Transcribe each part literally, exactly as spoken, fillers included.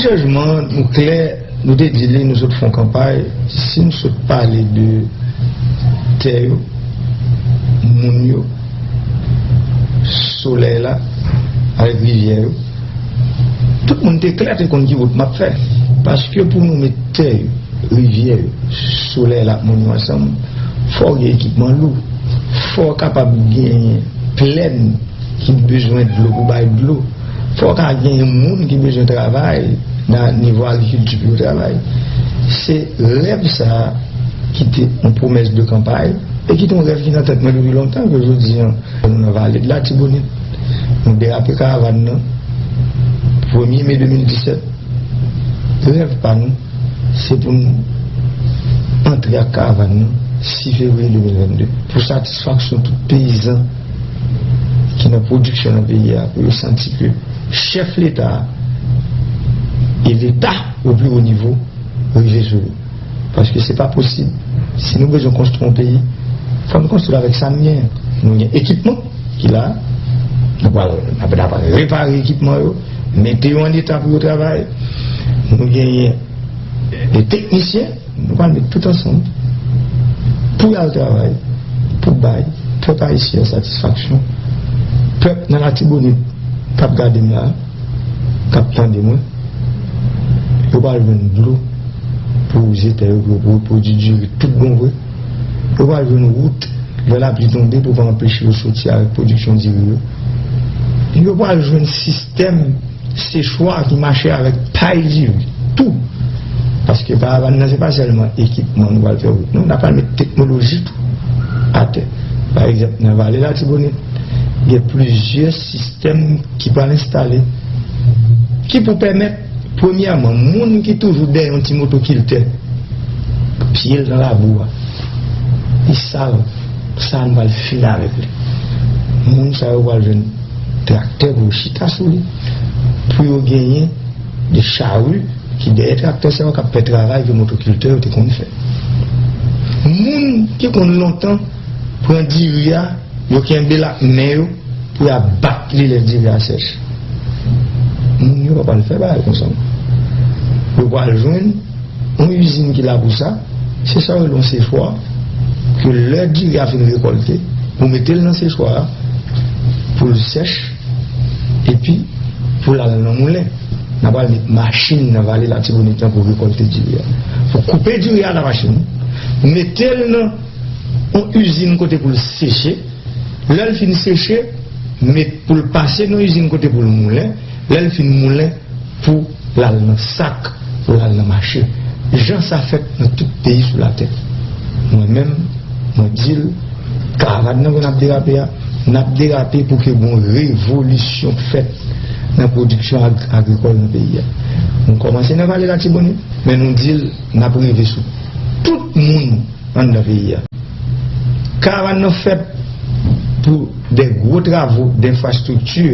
Chanjman, nou klè, nou te di li, nou sot fè yon kanpay, si nou sot pale de tè yo, moun yo, solèy la, avèk rivyè yo, tout moun te klè, te konn ki wout m ap fè. Paske pou nou met tè yo, rivyè yo, solèy la ak moun yo ansanm, fò w gen ekipman lou. Fò w kapab genyen plèn ki bezwen dlo pou bay dlo. Fò w ka genyen moun ki bezwen travay nan nivo agrikilti pou yo travay. Se rèv sa a ki te yon pwomès de kanpay e ki te yon rèv ki nan tèt mwen depi lontan, ke jodi a nou nan vale de Latibonit. Nou derape karavàn nan premye me de mil disèt. Rèv pa nou, se pou n antre ak karavàn nan sis fevriye de mil vennde, pou satisfaksyon tout peyizan ki nan pwodiksyon nan peyi a, pou yo santi ke chèf Leta a e Leta o pli wo nivo rive sou yo. Paske se pa posib. Si nou bezwen konstwi yon peyi, fò nou konstwi l avèk sa n gen. Nou gen ekipman ki la, nou pral, n ap, n ap repare ekipman yo, mete yo an eta pou yo travay. Nou genyen de teknisyen, nou pral met tout ansanm pou y al travay, pou bay pèp ayisyen an satisfaksyon. Pèp nan Latibonit k ap gade m la, k ap tande mwen, yo pral jwenn dlo pou wouze tè yo, pou yo pwodui diri tout bon vre. Yo pral jwenn wout lè lapli tonbe pou pa anpeche yo soti avèk pwodiksyon diri yo. Yo pral jwenn sistèm sechwa ki mache avèk pay diri tou. Paske karavàn nan, se pa sèlman ekipman nou pral fè wout, non, n ap pral met teknoloji tou atè. Pa egzanp, nan vale Latibonit, gen plizyè sistèm ki pral enstale, ki pou pèmèt, premyèman, moun ki toujou dèyè yon ti motokiltè, pye l nan labou a, li sal, sa a nou pral fini avèk li. Moun sa yo pral jwenn traktè pou yo chita sou li, pou yo genyen de chari ki dèyè traktè sa yo k ap fè travay ke motokiltè yo te konn fè. Moun ki konn lontan pran diri a, yo kenbe l ak men yo pou y a bat li lè diri a sèch. Moun yo pa pral fè bagay konsa. Yo pral jwenn yon izin ki la pou sa, se sa yo rele yon sechwa, ke lè diri a fin rekòlte, ou mete l nan sechwa a pou l sèch, epi pou l al nan moulen. N a pral met machin nan vale Latibonit lan pou rekòlte diri a. Pou koupe diri a nan machin, mete l nan yon izin kote pou l seche. Lè l fin seche, met pou l pase nan izin kote pou l moulen. Lè l fin moulen, pou l al nan sak, pou l al nan mache. Jan sa fèt nan tout peyi sou latè. Mwen menm, mwen di l, karavàn nan ke n ap derape a, n ap derape pou ke gon revolisyon fèt nan pwodiksyon ag-, agrikòl nan peyi a. Nou kòmanse nan vale Latibonit, men nou di l, n ap rive sou tout moun anndan peyi a. Karavàn nan fèt pou de gwo travo denfrastrikti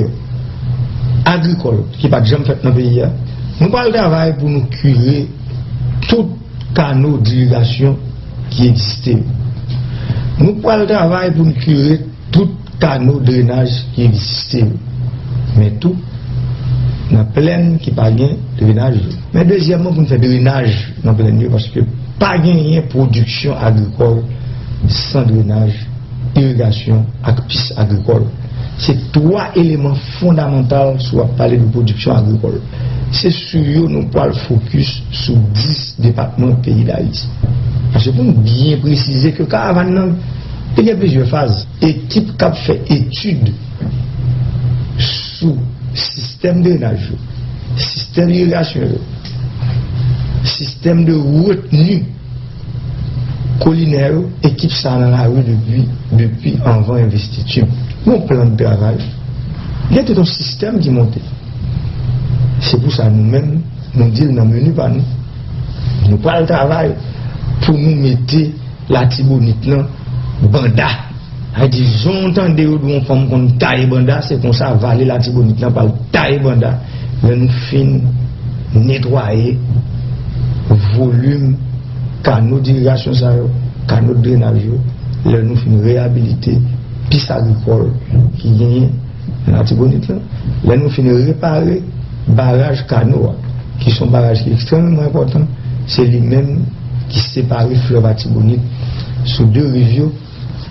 agrikòl ki pa t janm fèt nan peyi a. Nou pral travay pou nou kire tout kano dirigasyon ki egziste yo. Nou pral travay pou nou kire tout kano drenaj ki egziste yo. Men tou, nan plèn ki pa gen drenaj yo. Men dezyèmman, pou n fè drenaj nan plèn yo, paske pa genyen pwodiksyon agrikòl san drenaj, irigasyon ak pis agrikòl. Se twa eleman fondamantal si w ap pale de pwodiksyon agrikòl. Se sou yo nou pral fokis sou dis depatman peyi Dayiti. Paske pou n byen presize ke karavàn nan, li gen plizyè faz. Ekip k ap fè etid sou sistèm drenaj yo, sistèm irigasyon yo, sistèm de retni kolinè yo, ekip sa a nan lari depi, depi anvan envestiti m. Yon plan de travay. Gen tout yon sistèm ki monte. Se pou sa nou menm, nou di l nan meni pa nou. Nou pral travay pou nou mete Latibonit lan banda. Sa vle di, jan w tande yo di yon fanm konn taye banda, se konsa vale Latibonit lan pral taye banda. Lè nou fin netwaye volim kano dirigasyon sa yo, kano drenaj yo, lè nou fin reyabilite pis agrikòl ki genyen nan Latibonit lan, lè nou fin repare baraj kano a, Se yon baraj ki ekstrèmeman enpòtan. Se li menm ki separe flèv Atibonit sou de riv yo.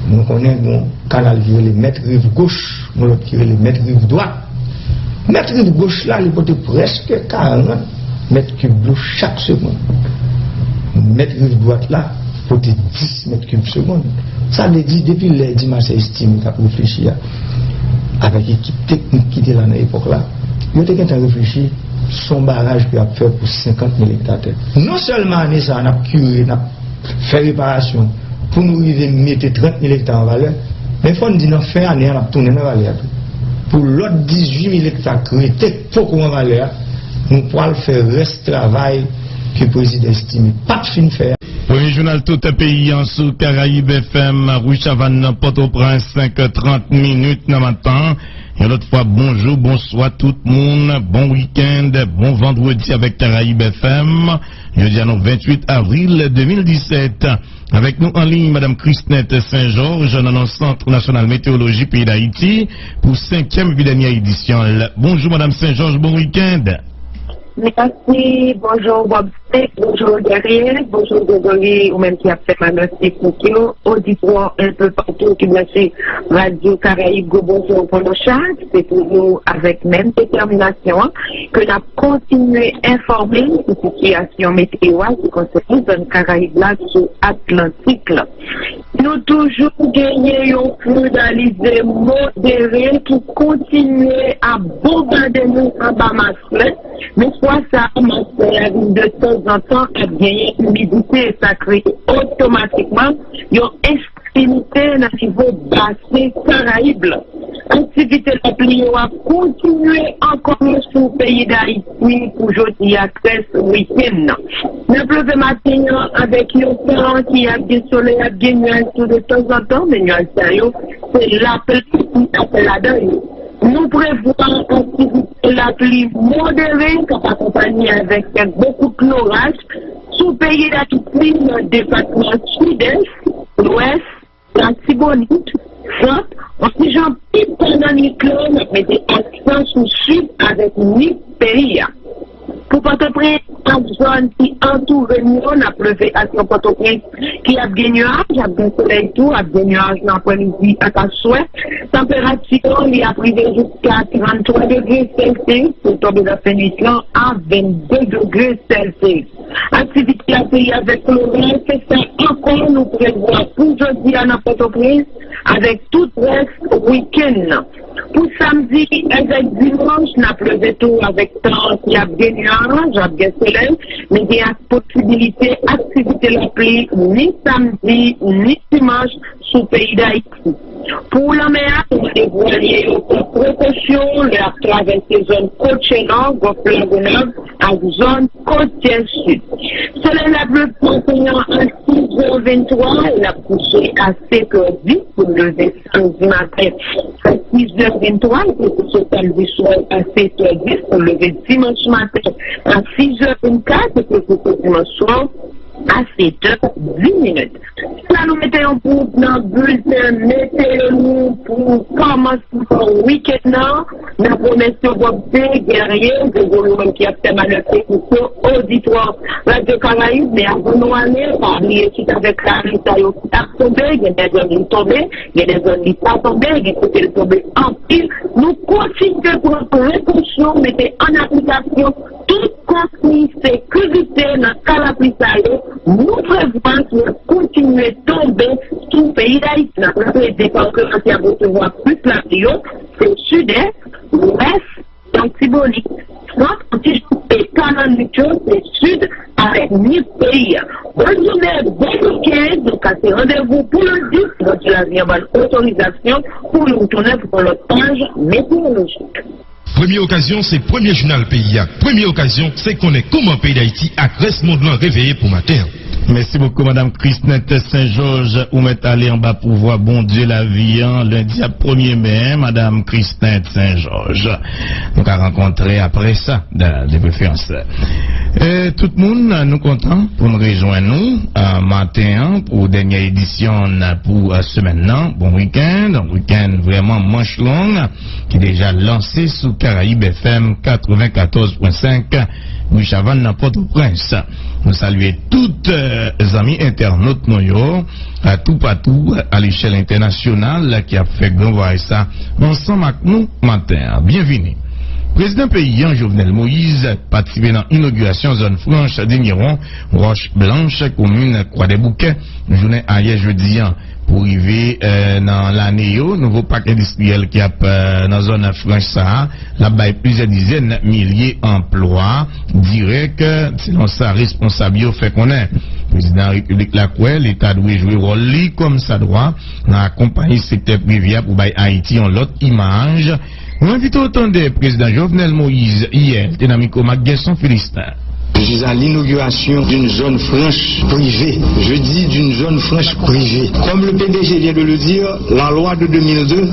Nou konnen gen yon kanal ki rele Mèt Riv Goch, yon lòt ki rele Mèt Riv Dwat. Mèt Riv Goch la, li pote prèske karant mèt kib dlo chak segonn. Mèt Riv Dwat la pote dis mèt kib segonn. Sa vle di, depi lè Dimas Estime t ap reflechi a, avèk ekip teknik ki te la nan epòk la, yo te gentan reflechi, se yon baraj ke y ap fè pou senkant mil ekta tè. Non sèlman ane sa a, n ap kire, n ap fè reparasyon pou nou rive mete trant mil ekta an valè, men fò n di nan fen ane a, n ap tounen nan valè a tou. Pou lòt dizuit mil ekta k rete k poko an valè a, nou pral fè rès travay ke prezidan Estime pa t fin fè a. Premye jounal tout peyi an sou Karayib F M, Ri Chavàn nan Pòtoprens, senk trant minit nan maten. Yon lòt fwa, bonjou, bonswa tout moun, bon wikenn, bon vandredi avèk Karayib F M. Jodi a nou venntuit avril de mil disèt. Avèk nou an liy, Madam Chrisnette Saint-Georges, nan non Sant Nasyonal Meteyoloji peyi Dayiti, pou senkyèm epi dènye edisyon l. Bonjou, Madam Saint-Georges, bon wikenn. Mèsi, bonjou, Bob Sek, bonjou, Guerrier, bonjou, Gregory, ou menm ki ap fè manèv teknik yo, oditè enpe patou ki branche Radyo Karayib, gwo bonjou pou nou chak. Se toujou avèk menm detèminasyon an ke n ap kontinye enfòme sou sitiyasyon meteo a ki konsène zòn Karayib la sou Atlantik la. Nou toujou genyen yon fri dalize modere ki kontinye ap bonbade nou anba mas la, men fwa sa a, mas la vin de tanzantan ap genyen imidite, sa kreye otomatikman yon enstabilite nan nivo basen Karayib la. Aktivite lapli yo ap kontinye ankò sou peyi Dayiti pou jodi a, k rès wikenn nan. N ap leve maten an avèk yon tan ki ap gen solèy, ap gen nyaj tou de tanzantan, men nyaj sa yo, se lapli ki ap ladan yo. Nou prevwa aktivite lapli modere k ap akonpanye avèk kèk gwo kout loraj sou peyi Dayiti nan depatman Sidès, Lwès, Latibonit, Sant, yon ti jan pi ta nan nwit lan, n ap mete aksan sou sid avèk nip peyi a. Pou Pòtoprens ak zòn ki antoure n yo, n ap leve ak yon Pòtoprens ki ap gen nyaj, ap gen solèy tou, ap gen nyaj nan aprèmidi ak aswè. Tanperati yo, li ap rive jiska tranntwa degre Celsius, pou tonbe nan fen nwit lan a vennde degre Celsius. Aktivite lapli avèk loraj, se sa ankò nou prevwa pou jodi a nan Pòtoprens, avèk tout rès wikenn nan. Pou samdi avèk dimanch, n ap leve tou avèk tan ki ap gen nyaj, ap gen solèy, men gen ak posibilite aktivite lapli ni samdi, ni dimanch sou peyi Dayiti. Pou lanmè a, nou mande vwalye yo pran prekosyon lè y ap travèse zòn kotyè nò, Gòf Lagonav, ak zòn kotyè sid. Solèy la ap leve maten an a sis è venntwa, e l ap kouche a sèt è dis pou l leve samdi maten a sis è venntwa, e pou l kouche samdi swa a sèt è dis pou l leve dimanch maten a sis è vennkat, e pou l kouche dimanch swa a sèt è dis minit. La nou mete yon bout nan bilten meteo nou pou kòmansman wikenn nan. N ap remèsye Bob Sek, Guerrier, Gregory, ou menm ki ap fè manèv teknik yo, oditwa Radyo Karayib, men avan nou ale, pa bliye kit avèk lapli sa yo ki ap tonbe, gen de zòn li tonbe, gen de zòn li pa tonbe, gen kote l tonbe anpil. Nou kontinye pran prekosyon, mete an aplikasyon tout konsiy sekirite nan ka lapli sa yo, nou prevwa ki ap kontinye tonbe sou peyi Dayiti. N ap raple, depatman ki ap resevwa plis lapli yo, se Sidès, Lwès, Latibonit, Sant, yon ti jan pita nan nwit yo, se Sid avèk Nip peyi a. Bonn jounen, bon wikenn, nou kase randevou pou lendi, si Bondye lavi an ban n otorizasyon pou nou tounen pou yon lòt paj meteyolojik. Premye okazyon, se premye jounal peyi a. Premye okazyon, se konnen kòman peyi Dayiti ak rès mond lan reveye pou maten an. Mèsi bokou, Madam Christnette Saint-Georges. Ou mèt ale anba pouvwa Bondye lavi an. Lendi ap premye me, Madam Christnette Saint-Georges. Nou ka rankontre apre sa, de, de preferans. E, tout moun, nou kontan pou n rejwenn nou, e, maten an pou dènye edisyon pou, e, semèn nan. Bon wikenn, wikenn vrèman manch long ki deja lanse sou Caraïbes F M katrevenkatòz pwen senk, Bri Chavann nan Pòtoprens. Nou salye tout, e, zanmi entènot nou yo, a toupatou, a lechèl entènasyonal, ki ap fè gran vwayaj sa ansanm ak nou maten an. Byenvini. Prezidan peyi an, Jovenel Moïse, patisipe nan inogirasyon zòn franch Dimiwon, Wòch Blanch, komin Kwadèboukè, jounen ayè jedi an. Pou rive, e, nan lane yo, nouvo pak endistriyèl ki ap, e, nan zòn franch sa a, l ap bay plizyè dizèn milye anplwa dirèk, selon sa responsab yo fè konnen. Prezidan Repiblik la kwè Leta dwe jwe wòl li kòmsadwa nan akonpaye sektè prive a pou bay Ayiti yon lòt imaj. Nou envite w tande Prezidan Jovenel Moïse yè, l te nan mikwo Marc Guerson Philistin. Je suis à l'inauguration d'une zone franche privée. Je dis d'une zone franche privée. Comme le P D G vient de le dire, la loi de deux mille deux,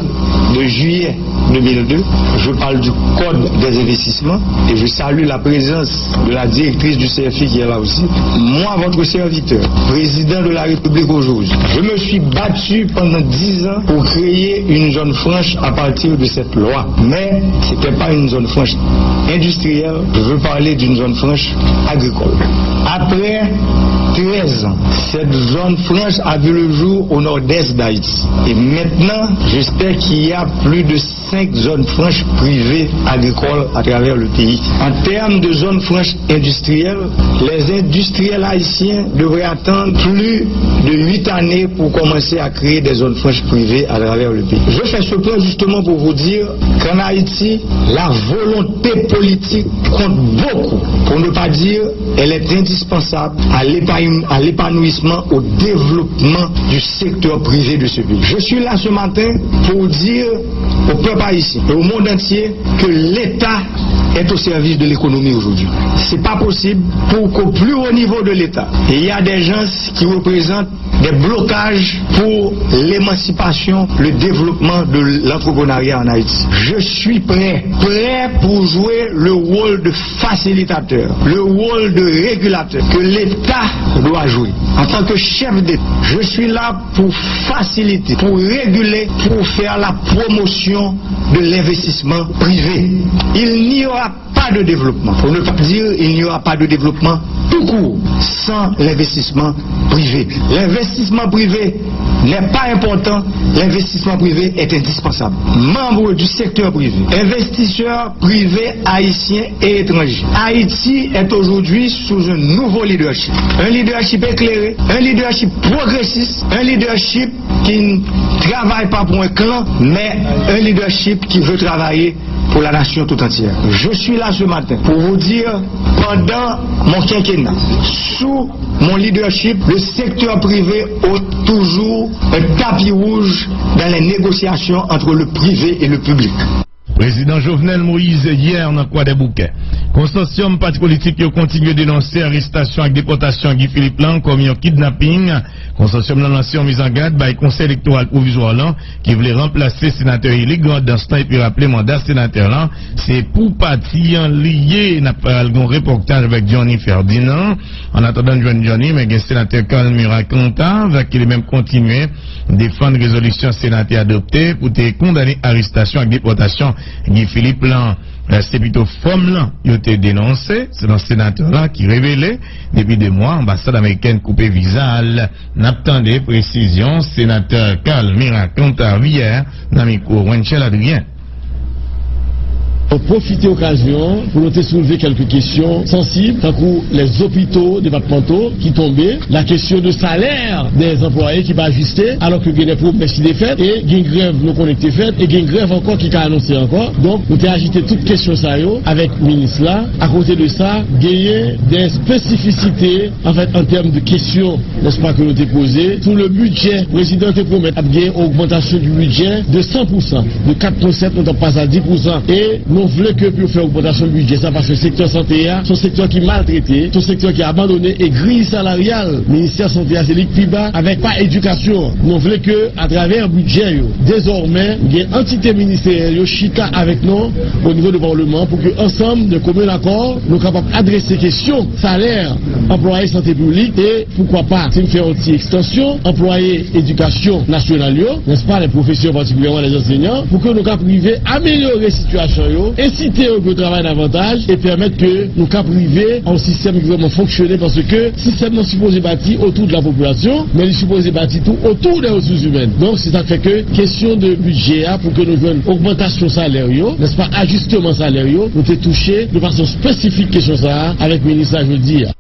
de juillet deux mille deux, je parle du Code des investissements et je salue la présence de la directrice du C F I qui est là aussi. Moi, votre serviteur, président de la République aujourd'hui, je me suis battu pendant dix ans pour créer une zone franche à partir de cette loi. Mais c'était pas une zone franche industrielle, je veux parler d'une zone franche agricole. Après treize ans, cette zone franche a vu le jour au nord-est d'Haïti. Et maintenant, je sais qu'il y a plus de cinq zones franches privées agricoles à travers le pays. En termes de zones franches industrielles, les industriels haïtiens devraient attendre plus de huit années pour commencer à créer des zones franches privées à travers le pays. Je fais ce point justement pour vous dire qu'en Haïti, la volonté politique compte beaucoup, pour ne pas dire elle est indispensable à l'épanouissement, au développement du secteur privé de ce pays. Je suis là ce matin pour dire au peuple haïtien et au monde entier que l'État est au service de l'économie aujourd'hui. C'est pas possible pour qu'au plus haut niveau de l'État, il y a des gens qui représentent des blocages pour l'émancipation, le développement de l'entrepreneuriat en Haïti. Je suis prêt, prêt pour jouer le rôle de facilitateur, le rôle de régulateur que l'État doit jouer. En tant que chef d'État, je suis là pour faciliter, pour réguler, pour faire la promotion de l'investissement privé. Il n'y aura pas de développement, pour ne pas dire il n'y aura pas de développement tout court, sans l'investissement privé. L'investissement privé n'est pas important, l'investissement privé est indispensable. Membres du secteur privé, investisseurs privés haïtiens et étrangers, Haïti est aujourd'hui sous un nouveau leadership. Un leadership éclairé, un leadership progressiste, un leadership qui ne travaille pas pour un clan, mais un leadership qui veut travailler pour la nation tout entière. Je suis là ce matin pour vous dire, pendant mon quinquennat, sous mon leadership, le secteur privé ôte toujours un tapis rouge dans les négociations entre le privé et le public. Prezidan Jovenel Moïse yè nan Kwadèboukè. Konsòsyòm pati politik yo kontinye denonse arestasyon ak depòtasyon Guy Philippe lan kòm yon kidnaping. Konsòsyòm lan lanse yon mizangad bay Konsèy Elektoral Pwovizwa lan ki vle ranplase senatè eli Grandans lan epi raple manda senatè lan se pou pati an li ye. N ap pral gen yon repòtaj avèk Johnny Ferdinand. Annatandan n jwenn Johnny, men gen senatè Carl Murat Cantave ki li menm kontinye defann rezolisyon Sena te adopte pou te kondane arestasyon ak depòtasyon Guy Philippe lan. Se pito fòm lan yo te denonse, selon senatè lan ki revele depi de mwa anbasad amerikèn koupe viza l. N ap tande presizyon senatè Carl Murat Cantave yè nan mikwo Wenchel Adrien. Nou pwofite okazyon an pou nou te soulve kèlke kesyon sansib, tankou lèzopito depatmanto ki tonbe, la kesyon de salè dè anplwaye ki pa ajiste, alò ke gen de pwomès ki te fèt, e gen grèv nou konnen ki te fèt, e gen grèv ankò ki ka anonse ankò. Donk, nou te ajite tout kesyon sa yo avèk minis la. Akote de sa, genyen de espesifisite, anfèt, an tèm de kesyon, nèspa, ke nou te poze. Pou le bidjè, prezidan te pwomèt ap gen yon ogmantasyon di bidjè de san pou san, de kat pwen sèt, nou t ap pase a dis pou san. E nou Nou vle ke pou yo fè ogmantasyon bidjè sa, paske sektè sante a se yon sektè ki maltrete, se yon sektè ki abandone, e griy salaryal ministè sante a se li k pi ba avèk pa edikasyon. Nou vle ke atravè bidjè yo, dezòmè gen antite ministeryèl yo chita avèk nou o nivo de palman pou ke ansanm de komen akò nou kapab adrese kesyon salè anplwaye sante piblik e poukwa pa, si m fè yon ti ekstansyon, anplwaye edikasyon nasyonal yo, nèspa, lè pwofesè patikilyèman lè zansenyan, pou ke nou kab rive amelyore sitiyasyon yo, ensite yo pou yo travay davantaj e pèmèt ke nou kab rive a yon sistèm ki vrèman fonksyone, paske sistèm nan sipoze bati otou de la popilasyon, men li sipoze bati tou otou de resous imèn. Donk, se sa k fè ke kesyon de bidjè a, pou ke nou jwenn ogmantasyon salè yo, nèspa, ajisteman salè yo, nou te touche de fason espesifik kesyon sa a avèk minis la jodi a.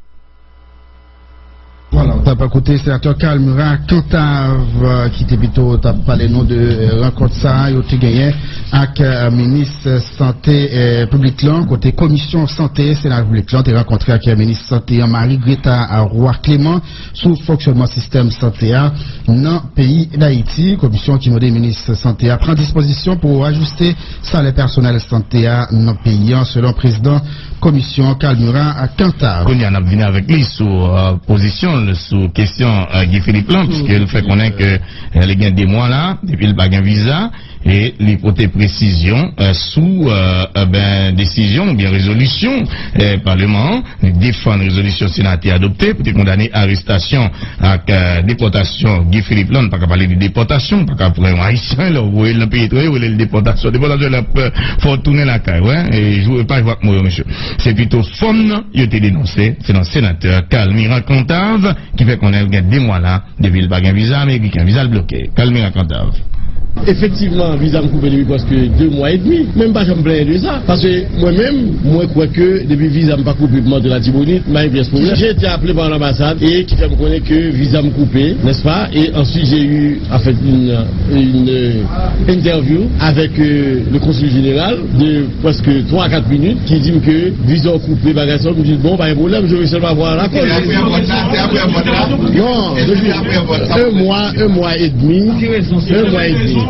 Vwala, w t ap koute senatè Carl Murat Cantave, euh, ki te pito t ap pale nou de, euh, rankont sa a yo te genyen ak, euh, minis sante, euh, piblik lan, kote komisyon sante sena repiblik lan te rankontre ak, euh, minis sante an, Marie Greta Roy Clément, sou fonksyònman sistèm sante a nan peyi Dayiti. Komisyon ki mande minis sante a pran dispozisyon pou ajiste salè pèsonèl sante a nan peyi an, selon prezidan komisyon Carl Murat Cantave. Kounye a, n ap vini avèk li sou, euh, pozisyon l sou kesyon, euh, Guy Philippe lan, piske l fè konnen ke, euh, li gen de mwa la, depi l pa gen viza, e li pote presizyon, euh, sou, euh, euh, ben, desizyon oubyen rezolisyon, euh, paleman an. Li defann rezolisyon sena te adopte pou te kondane arestasyon ak, euh, depòtasyon Guy Philippe lan. Nou pa ka pale de depòtasyon, nou pa ka pran yon Ayisyen, lè w voye l nan peyi etranje, w rele l depòtasyon. Depòtasyon, l ap, euh, fè w tounen lakay, wè, e jwe, pa jwe ak mo yo, mesye. Se pito fòm nan yo te denonse, se nan senatè Carl Murat Cantave ki fè konnen l gen de mwa la, depi l pa gen viza ameriken, viza l bloke. Carl Murat Cantave. Efektivman, viza m koupe depi prèske de mwa edmi, men m pa janm plenyen de sa. Paske mwen menm, mwen kwè ke depi viza m pa koupe pou m antre Latibonit, m pa gen pyès pwoblèm. J'ai été appelé par l'ambassade et ki fè m konnen ke viza m koupe, n'est-ce pas? Et ensuite, j'ai eu, en fait, une, une, euh, interview avec, euh, le consul général de prèske twa a kat minit, ki di m ke viza w koupe, bagay sa, m di, bon, pa gen pwoblèm, je veux seulement avoir la cause. Non, depi un mois, un mois et demi, un mois et demi.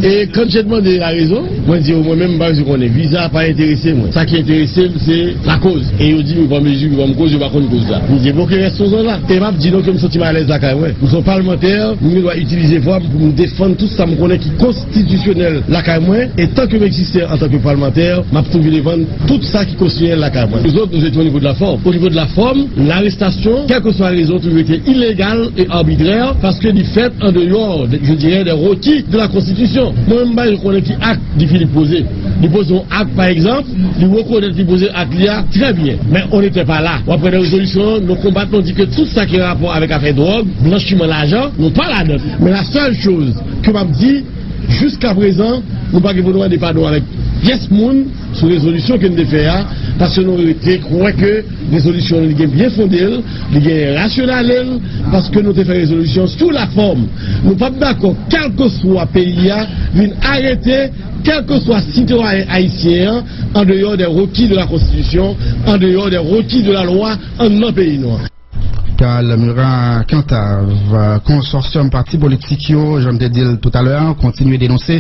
Et quand j'ai demandé la raison, mwen di yo, mwen menm, m pa bezwen konnen. Viza pa enterese mwen. Sa ki enterese m, se lakoz. E yo di m yo pran mezi, yo pran koz, yo pa konn koz la. M di, ok, restons-en là. E m ap di nou ke m santi m alèz lakay mwen. M se yon palmantè, m gen dwa itilize vwa m pou m defann tout sa m konnen ki konstitisyonèl lakay mwen. E tan ke m egziste antanke palmantè, m ap toujou defann tout sa ki konstitisyonèl lakay mwen. Nous autres, nous étions au niveau de la forme. Au niveau de la forme, l'arrestation, quelle que soit la raison, toujours été illégale et arbitraire, paske li fèt an deyò, je dirais, des requis de la Constitution. Mwen, m pa konnen ki ak Guy Philippe poze. Li poze yon ak, pa egzanp, li rekonèt li poze ak li a, trè byen. Men on n'était pas là. W ap wè nan rezolisyon an, nou konbat, nou di ke tout sa ki an rapò avèk afè dwòg, blanchiman lajan, nou pa ladan. Men la seule chose ke m ap di, jiskaprezan, nou pa gen pou nou mande padon avèk pyès moun sou rezolisyon ke n te fè a, paske nou rete kwè ke rezolisyon an li gen byen fonde l, li gen rasyonale l, paske nou te fè rezolisyon sou la fòm. Nou p ap dakò, kèlkeswa peyi a vin arete kèlkeswa sitwayen ayisyen an, en dehors des requis de la Constitution, en dehors des requis de la loi, anndan peyi nou an. Carl Murat Cantave, konsòsyòm pati politik yo, jan m te di l toutalè, kontinye denonse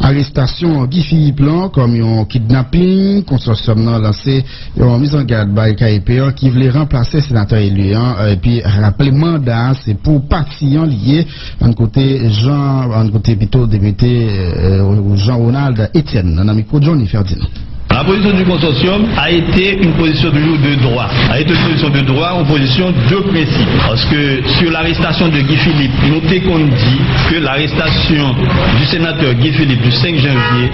arestasyon Guy Philippe lan kòm yon kidnaping. Konsòsyòm nan lanse yon mizangad bay K E P an ki vle ranplase senatè eli an, epi raple manda a se pou pati an li ye. Ann koute Jean, ann koute pito depite, euh, Jean Ronald Etienne nan mikwo Johnny Ferdinand. La position du consortium a été une position toujours de droit, a été une position de droit, une position de principe. Parce que sur l'arrestation de Guy Philippe, nou te konn di que l'arrestation du sénateur Guy Philippe du cinq janvier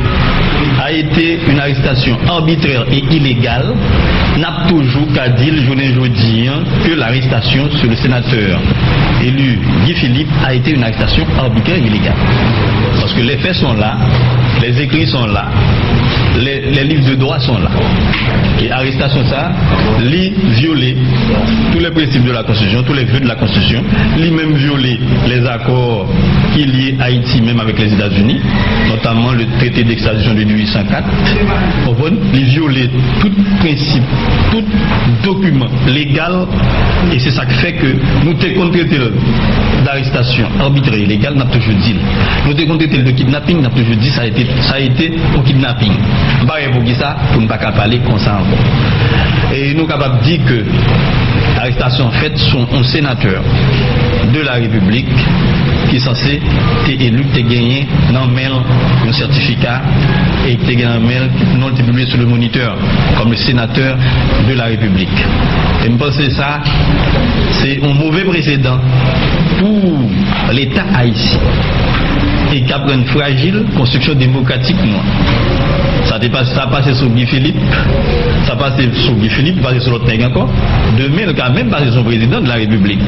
a été une arrestation arbitraire et illégale. N ap toujou ka di l jounen jodi an que l'arrestation sur le sénateur élu Guy Philippe a été une arrestation arbitraire et illégale. Parce que les faits sont là, les écrits sont là, les, les livres de droit sont là. E arestasyon sa, li vyole tous les principes de la Constitution, tous les vœux de la Constitution, li menm vyole les accords ki lye Ayiti menm avèk les États-Unis, notamment le traité d'extradition de mil huit cent quatre. Konprann? Li vyole tout prensip, tout dokiman legal, e se sa k fè ke nou te konn trete l Arestasyon arbitrè e ilegal, n ap toujou di l. Nou te konn trete l de kidnaping, n ap toujou di sa a été, sa a été yon kidnaping. M pa wè poukisa pou n pa ka pale konsa ankò. E nou kapab di ke arestasyon an fèt sou yon senatè de la Repiblik ki sanse te eli, te genyen nan men l yon sètifika e ki te gen nan men l, non l te pibliye sou Le Moniteur kòm le sénateur de la République. E m panse sa, se yon move presedan pou Leta ayisyen e k ap rann frajil konstriksyon demokratik nou an. Sa te pas-, sa pase sou Guy Philippe, sa pase sou Guy Philippe, pase sou lòt nèg ankò. Demen, l ka menm pase sou prezidan de la Repiblik.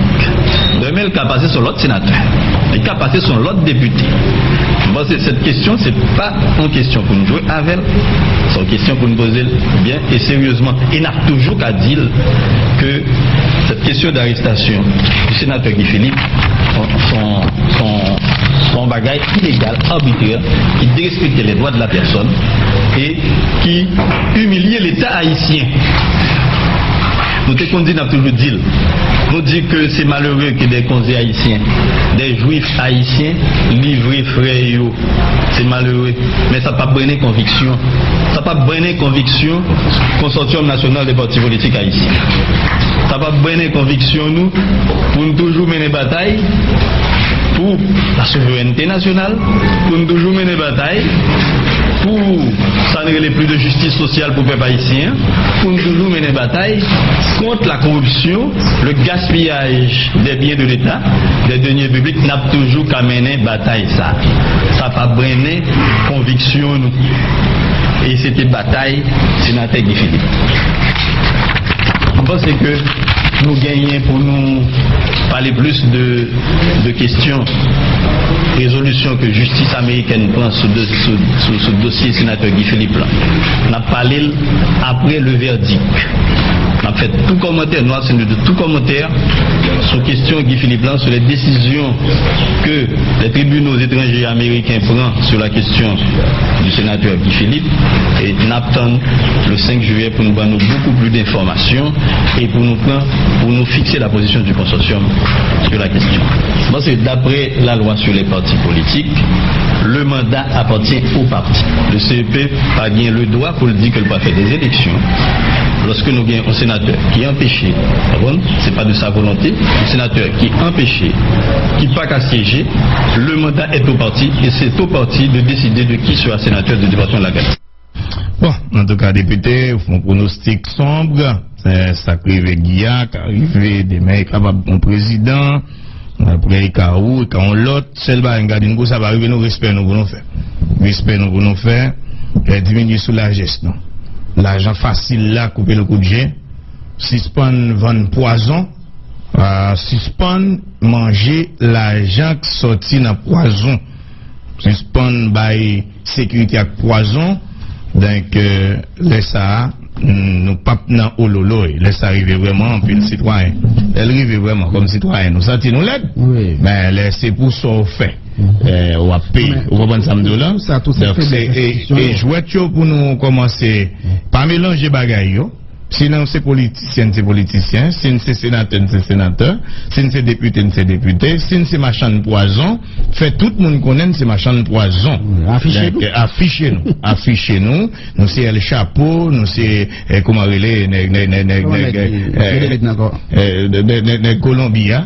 Demen, l ka pase sou lòt senatè. Li ka pase sou lòt depite. M panse sèt kesyon, se pa yon kesyon pou n jwe avè l. Se yon kesyon pou n poze l byen e seryezman. E n ap toujou ka di l ke sèt kesyon darestasyon di senatè Guy Philippe, se yon, se yon, se yon bagay ilegal, arbitrè, ki derespekte les droits de la personne e ki imilye Leta ayisyen. Nou te konn di, n ap toujou di l. Nou di ke se malere ke des konze ayisyen, des juifs ayisyen livre frè yo. Se malere. Men sa p ap brennen konviksyon. Sa p ap brennen konviksyon Consortium National des Partis Politiques Haïtiens. Sa p ap brennen konviksyon nou pou n toujou mennen batay pou la souverènte nasyonal, pou n toujou mennen batay pou sa n rele plis de jistis sosyal pou pèp ayisyen an, pou n toujou mennen batay kont la koripsyon, le gaspiyaj des biens de l'État, des deniers publics, n ap toujou ka mennen batay sa. Sa pa brennen konviksyon nou. E se te batay senatè Guy Philippe. M panse ke nou genyen pou nou pale plis de, de kesyon rezolisyon ke jistis amerikèn pran sou, de, sou, sou, sou dosye senatè Guy Philippe la. N ap pale l apre le verdict. N ap fè tout kòmantè, nou abstenir de tout kòmantè sou kesyon Guy Philippe la, sou les décisions que les tribunaux étrangers américains prennent sur la question du sénateur Guy Philippe. E n ap tann le cinq juillet pou nou ban nou beaucoup plus d'informations e pou nou pran, pou nou fikse la position du consortium sur la question. Bon, se d'après la loi sur les partis politiques, le mandat appartient au parti. Le C E P pa gen le dwa pou l di ke l pa fè des élections. Lòske nou gen yon senatè ki anpeche, konprann, se pa de sa volonte, yon senatè ki anpeche, ki pa ka syeje, le mandat est au parti et c'est au parti de décider de qui sera sénateur du département de la Gatinnité. Bon, antouka, depite, ou fè yon pwonostik sonb. Sa k rive Guy a ka rive demen, e kapab yon prezidan, apre e ka ou, e ka yon lòt. Sèl bagay m ka di n pou sa pa rive nou, respè nou pou nou fè. Respè nou pou nou fè, e diminye sou lajès nou. Lajan fasil la, koupe l kout je, sispann vann pwazon, a, sispann manje lajan k sòti nan pwazon. Sispann bay sekirite ak pwazon. Donk, e, lè sa a, n-, nou p ap nan ololoy. Lè sa rive vrèman, anpil sitwayen. Lè l rive vrèman, kòm sitwayen, nou santi nou lèd. Men lè se pou sa w fè, e, w ap peye. Ou konprann sa m di w la? Donk, se, e, e jwèt yo pou nou kòmanse pa melanje bagay yo. Si nou se politisyen, n se politisyen. Si n se senatè, n se senatè. Si n se depite, n se depite. Si n se machann pwazon, fè tout moun konnen n se machann pwazon. Afiche nou. Donk, afiche nou. Afiche nou. Nou se El Chapo, nou se, e, kòman rele, nèg, nèg, nèg, nèg, nèg, e, nèg, nèg, nèg Kolonbi a.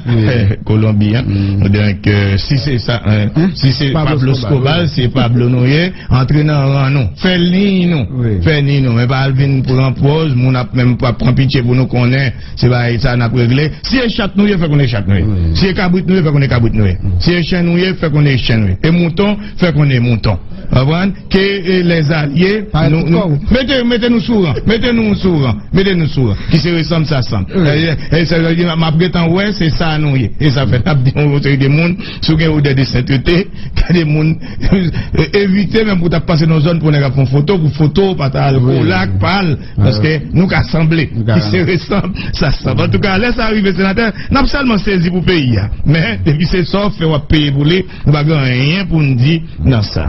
Kolonbi a. Donk, e, si se sa, e, si se Pablo Escobar, se Pablo nou ye. Antre nan ran nou. Fè liy nou. Fè liy nou. Men pa al vin pran pòz, moun ap menm ap pran pitye pou nou konnen se bagay sa n ap regle. Si e chat nou ye, fè konnen e chat nou ye. Si e kabrit nou ye, fè konnen e kabrit nou ye. Si e chen nou ye, fè konnen e chen nou ye. E mouton, fè konnen e mouton. Konprann? Ke, e, lèzalye, nou, nou, mete, mete nou sou ran. Mete nou sou ran. Mete nou sou ran. Ki se resanm sa sanm. E, e, sa vle di, m ap gentan wè, se sa nou ye. E sa fè n ap di yon seri de moun, si w gen odè de sentete, gen de moun, e, evite menm pou w t ap pase nan zòn pou nèg ap fè yon foto, pou foto, pa ta al kolak, pa al, paske nou ka sanble. Ki se resanm sa sanm. Antouka, lè sa rive, senatè, n ap sèlman sezi pou peyi a. Men, depi se sa w fè, w ap peye pou li, nou pa gen anyen pou n di nan sa.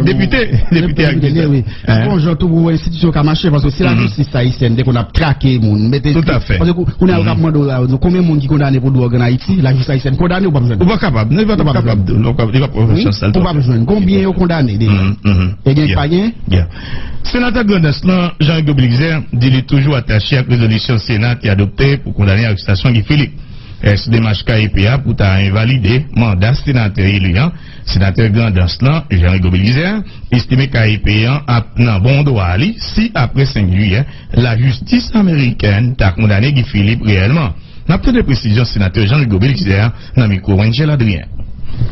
Depite, depite ak depite, wi. Fò jan tou pou enstitisyon ka mache, paske si lajistis ayisyèn te konn ap trake moun, mete, paske kounye a yo k ap mande w la, konbyen moun ki kondane pou dwòg ann Ayiti, lajistis ayisyèn kondane, ou p ap jwenn. Ou pa kapab, non, li pa kapab di w, li p ap fè chans sa, li p ap jwenn. Konbyen yo kondane deja? E gen pa gen? Senatè Grandans lan, Jean Rigaud Belizaire, di li toujou atache ak rezolisyon Sena te adopte pou kondane arestasyon Guy Philippe. S demach K E P a pou ta envalide manda senatè eli an, senatè Grandans lan, Jean Rigaud Belizaire, estime K E P an ap nan bon dwa li si apre senk jiyè, lajistis amerikèn ta kondane Guy Philippe reyèlman. N ap tande presizyon senatè Jean Rigaud Belizaire nan mikwo Wenjel Adrien.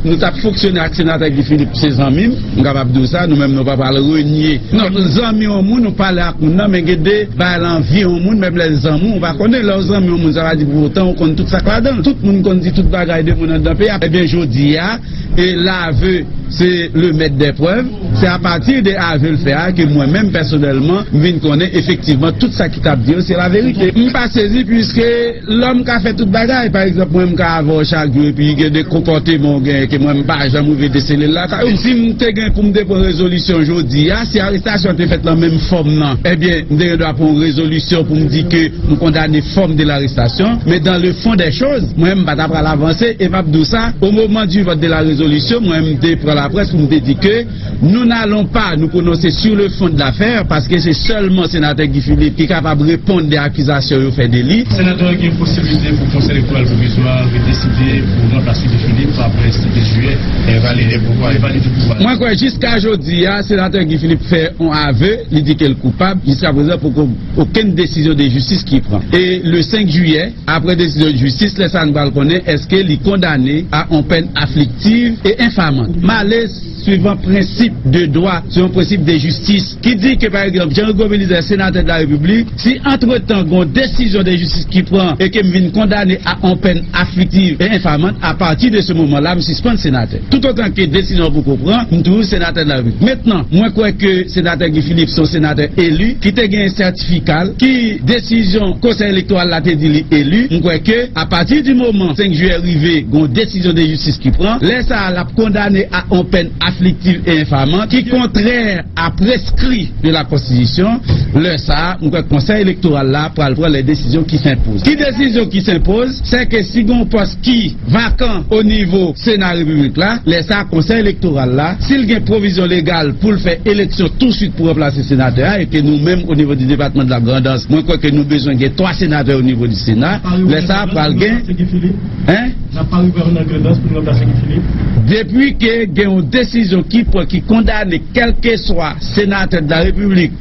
Nou t ap fonksyone ak senatè Guy Philippe, se zanmi m, m kapab di w sa, nou menm nou pa pral renye. Non, zanmi yon moun, ou pale ak moun nan, men gen de bagay nan vi yon moun, menm lè l zanmi w, ou pa konnen. Lè w zanmi yon moun, sa pa di pou otan ou konn tout sa k ladan l. Tout moun konn di tout bagay de moun anndan peyi a. Ebyen, jodi a, e lave, se le mèt dè prèv. Se apati de ave l fè a ke mwen menm pèsonèlman, m vin konnen efektivman tout sa ki t ap di yo se laverite. M pa sezi, piske lòm ka fè tout bagay. Pa egzanp, mwen, m ka avè w chak jou, epi gen de konpòteman w genyen ke mwen, m pa janm rive desele l lakay ou. Si m te gen pou m te pran rezolisyon jodi a, si arestasyon an te fèt nan menm fòm nan, ebyen, m te gen dwa pran yon rezolisyon pou m di ke m kondane fòm de larestasyon. Men dans le fond des choses, mwen, m pa ta pral avanse, e m ap di w sa, au moment du vote de la résolution, mwen, m te pran laprès pou m te di ke nous n'allons pas nous prononcer sur le fond de l'affaire, paske se sèlman senatè Guy Philippe ki kapab reponn de akizasyon yo fè de li. Senatè a gen posiblite pou Konsèy Elektoral Pwovizwa redeside pou ranplase Guy Philippe apre sèt jiyè, e valide pouvwa, e valide pouvwa. Mwen kwè jiska jodi a, senatè Guy Philippe fè yon ave, li di ke l koupab, jiska prezan poko okenn desizyon de jistis ki pran. E le senk jiyè, apre desizyon de jistis, lè sa a nou pral konnen èske li kondane a on pèn afliktiv e enfamant. M ale suivan prensip de dwa, se yon prensip de jistis ki di ke, pa egzanp, Jean Rigaud Belizaire, senatè de la Repiblik, si antretan gon desizyon de jistis ki pran e ke m vin kondane a on pèn afliktiv e enfamant, apati de se moman la, m sispann senatè. Toutotan ke desizyon an poko pran, m toujou senatè de la Repiblik. Mentnan, mwen kwè ke senatè Guy Philippe se yon senatè eli ki te gen sètifika l, ki desizyon Konsèy Elektoral la te di li eli. M kwè ke apati di moman senk jiyè rive, gon desizyon de jistis ki pran, lè sa a l ap kondane a on pèn afliktiv e enfamant ki kontrè a preskri de la Konstitisyon. Lè sa a, m kwè Konsèy Elektoral la pral pran les décisions qui s'imposent. Ki desizyon ki senpoz? Se ke si gon pòs ki vakan o nivo Sena Repiblik la, lè sa a, Konsèy Elektoral la, si l gen pwovizyon legal pou l fè eleksyon touswit pou ranplase senatè a, e ke nou menm, o nivo di depatman de la Grandans, mwen kwè ke nou bezwen gen twa senatè o nivo di Sena, lè sa a pral gen. N ap pa rive nan Grandans pou n ranplase Guy Philippe. Depi ke gen yon desizyon ki pran ki kondane kèlkeswa senatè de la Repiblik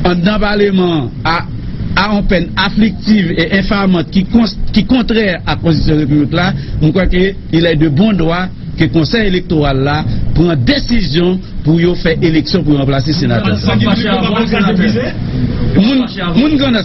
anndan paleman an a, a on pèn afliktiv e enfamant ki, ki kontrè a Konstitisyon Repiblik la, m kwè ke il est de bon droit ke Konsèy Elektoral la pran desizyon pou yo fè eleksyon pou yo ranplase senatè. Moun, moun Grandans